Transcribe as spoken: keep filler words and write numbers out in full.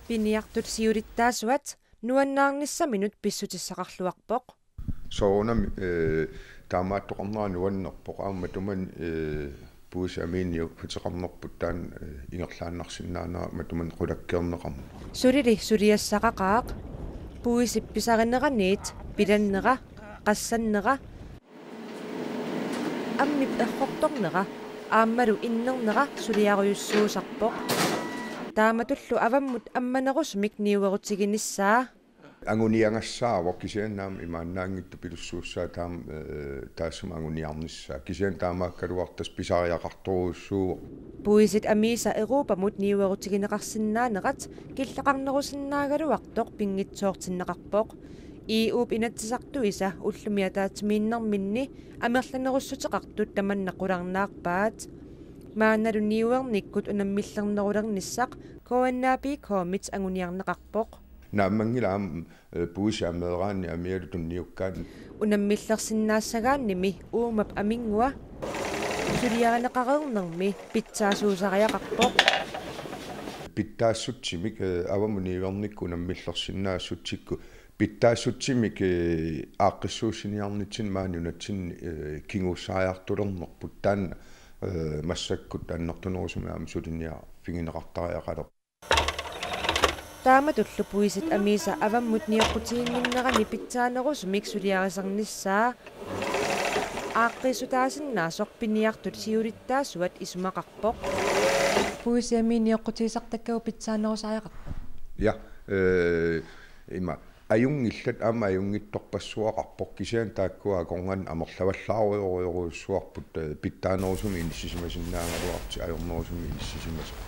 Piniartut siulittaasuat nuannaarnissaminut pissutissaqarluarpoq. Soorunami eh, taamaattoqarnera nuannerpoq aamma tumani eh, puisi amiiniuffiuteqarnerput taanna eh, ingerlaannarsinnaanera matumani qulakkeerneqarmat. Sulili suliassaqaqaaq. Puisip pisarineraniit pilannera, qassannera, ammip errortornera aammalu innernera suliarujussuusarpoq. Taamatullu avammut ammanerusumik niuerutiginissaa. Anguniagassaavoq kisianni aamma imaannaanngitsoq pilussuussaaq taama eh, taassuma anguniarnissaa. Kisianni taamaakkaluartoq tassa pisariaqartorujussuuvoq. Puisit amiisa Europamut niuerutigineqarsinnaanerat killeqarnerusinnaagaluartoq pinngitsoortinneqarpoq. E U-p inatsisartuisa ullumi ataatsimiinnerminni amerlanerussuteqartut tamanna qularnaarpaat. Maannalu niuernikkut unammillernerulernissaq K N A P K-mit anguniarneqarpoq. Naammanngilaq aamma eh, puisi ameeraanni amialu tunniukkaanni. Unammillersinnaassagaannimi uumap aminngua suliarineqareernermi pitsaasuusariaqarpoq. Pitsaassutsimik eh, avammut niuernikkut unammillersinnaassutsikku pitsaassutsimik eh, aaqqissuussiniarnitsinni maani nunatsinni eh, kinguussariartulernerput taanna eh, massakkut annertunerusumik aamma suliniarfigineqartariaqalerpoq. Taamatullu puisit amiisa avammut nioqqutiginnginnerani pitsaanerusumik suliarisarnissaa aaqqissuutaasinnaasoq piniartut siulittaasuat isumaqarpoq. Puisi amiit nioqqutigisartakkagut pitsaanerusariaqarpat? Ja eh, ima ajunngillat aamma ajunngitsorpassuaqarpoq kisianni taakkua akornanni amerlavallaarujorujorujussuarput eh, pitsaanerusumik inissisimasinnaagaluartut ajornerusumik inissisimasut.